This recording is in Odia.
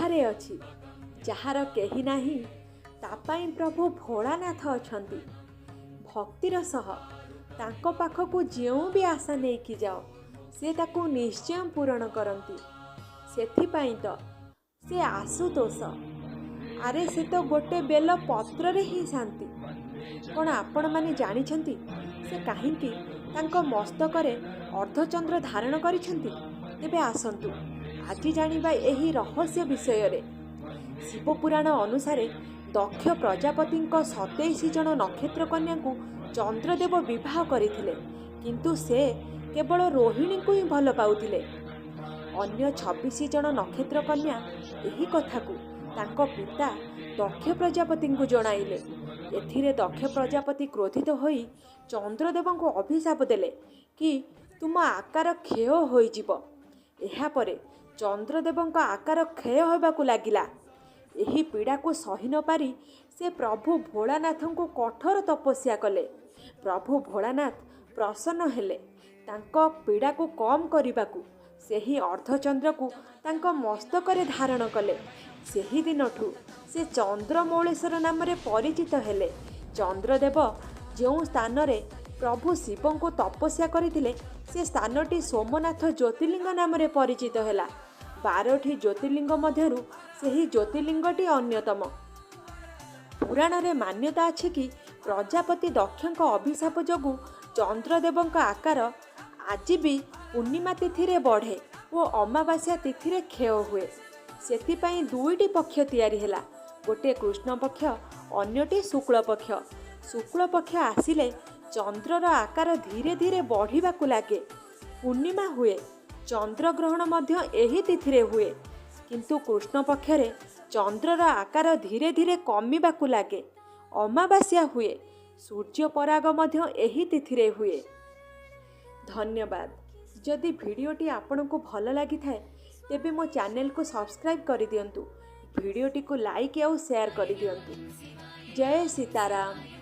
ବାହାରେ ଅଛି। ଯାହାର କେହି ନାହିଁ, ତା ପାଇଁ ପ୍ରଭୁ ଭୋଳାନାଥ ଅଛନ୍ତି। ଭକ୍ତିର ସହ ତାଙ୍କ ପାଖକୁ ଯେଉଁ ବି ଆଶା ନେଇକି ଯାଅ, ସେ ତାକୁ ନିଶ୍ଚୟ ପୂରଣ କରନ୍ତି। ସେଥିପାଇଁ ତ ସେ ଆଶୁତୋଷ। ଆରେ, ସେ ତ ଗୋଟେ ବେଲ ପତ୍ରରେ ହିଁ ଶାନ୍ତି। କ'ଣ ଆପଣମାନେ ଜାଣିଛନ୍ତି ସେ କାହିଁକି ତାଙ୍କ ମସ୍ତକରେ ଅର୍ଦ୍ଧଚନ୍ଦ୍ର ଧାରଣ କରିଛନ୍ତି? ତେବେ ଆସନ୍ତୁ ଆଜି ଜାଣିବା ଏହି ରହସ୍ୟ ବିଷୟରେ। ଶିବପୁରାଣ ଅନୁସାରେ ଦକ୍ଷ ପ୍ରଜାପତିଙ୍କ 27 ଜଣ ନକ୍ଷତ୍ର କନ୍ୟାଙ୍କୁ ଚନ୍ଦ୍ରଦେବ ବିବାହ କରିଥିଲେ, କିନ୍ତୁ ସେ କେବଳ ରୋହିଣୀଙ୍କୁ ହିଁ ଭଲ ପାଉଥିଲେ। ଅନ୍ୟ 26 ଜଣ ନକ୍ଷତ୍ର କନ୍ୟା ଏହି କଥାକୁ ତାଙ୍କ ପିତା ଦକ୍ଷ ପ୍ରଜାପତିଙ୍କୁ ଜଣାଇଲେ। ଏଥିରେ ଦକ୍ଷ ପ୍ରଜାପତି କ୍ରୋଧିତ ହୋଇ ଚନ୍ଦ୍ରଦେବଙ୍କୁ ଅଭିଶାପ ଦେଲେ କି ତୁମ ଆକାର କ୍ଷୟ ହୋଇଯିବ। ଏହାପରେ ଚନ୍ଦ୍ରଦେବଙ୍କ ଆକାର କ୍ଷୟ ହେବାକୁ ଲାଗିଲା। ଏହି ପୀଡ଼ାକୁ ସହି ନପାରି ସେ ପ୍ରଭୁ ଭୋଳାନାଥଙ୍କୁ କଠୋର ତପସ୍ୟା କଲେ। ପ୍ରଭୁ ଭୋଳାନାଥ ପ୍ରସନ୍ନ ହେଲେ। ତାଙ୍କ ପୀଡ଼ାକୁ କମ୍ କରିବାକୁ ସେହି ଅର୍ଦ୍ଧଚନ୍ଦ୍ରକୁ ତାଙ୍କ ମସ୍ତକରେ ଧାରଣ କଲେ। ସେହି ଦିନଠୁ ସେ ଚନ୍ଦ୍ରମୌଳେଶ୍ୱର ନାମରେ ପରିଚିତ ହେଲେ। ଚନ୍ଦ୍ରଦେବ ଯେଉଁ ସ୍ଥାନରେ ପ୍ରଭୁ ଶିବଙ୍କୁ ତପସ୍ୟା କରିଥିଲେ, ସେ ସ୍ଥାନଟି ସୋମନାଥ ଜ୍ୟୋତିର୍ଲିଙ୍ଗ ନାମରେ ପରିଚିତ ହେଲା। 12ଟି ଜ୍ୟୋତିର୍ଲିଙ୍ଗ ମଧ୍ୟରୁ ସେହି ଜ୍ୟୋତିର୍ଲିଙ୍ଗଟି ଅନ୍ୟତମ। ପୁରାଣରେ ମାନ୍ୟତା ଅଛି କି ପ୍ରଜାପତି ଦକ୍ଷଙ୍କ ଅଭିଶାପ ଯୋଗୁଁ ଚନ୍ଦ୍ରଦେବଙ୍କ ଆକାର ଆଜି ବି ପୂର୍ଣ୍ଣିମା ତିଥିରେ ବଢ଼େ ଓ ଅମାବାସ୍ୟା ତିଥିରେ କ୍ଷୟ ହୁଏ। ସେଥିପାଇଁ ଦୁଇଟି ପକ୍ଷ ତିଆରି ହେଲା, ଗୋଟିଏ କୃଷ୍ଣ ପକ୍ଷ, ଅନ୍ୟଟି ଶୁକ୍ଳ ପକ୍ଷ। ଶୁକ୍ଳ ପକ୍ଷ ଆସିଲେ ଚନ୍ଦ୍ରର ଆକାର ଧୀରେ ଧୀରେ ବଢ଼ିବାକୁ ଲାଗେ, ପୂର୍ଣ୍ଣିମା ହୁଏ। ଚନ୍ଦ୍ରଗ୍ରହଣ ମଧ୍ୟ ଏହି ତିଥିରେ ହୁଏ। କିନ୍ତୁ କୃଷ୍ଣ ପକ୍ଷରେ ଚନ୍ଦ୍ରର ଆକାର ଧୀରେ ଧୀରେ କମିବାକୁ ଲାଗେ, ଅମାବାସ୍ୟା ହୁଏ। ସୂର୍ଯ୍ୟପରାଗ ମଧ୍ୟ ଏହି ତିଥିରେ ହୁଏ। ଧନ୍ୟବାଦ। ଯଦି ଭିଡ଼ିଓଟି ଆପଣଙ୍କୁ ଭଲ ଲାଗିଥାଏ, ତେବେ ମୋ ଚ୍ୟାନେଲକୁ ସବସ୍କ୍ରାଇବ୍ କରିଦିଅନ୍ତୁ, ଭିଡ଼ିଓଟିକୁ ଲାଇକ୍ ଆଉ ସେୟାର କରିଦିଅନ୍ତୁ। ଜୟ ସୀତାରାମ।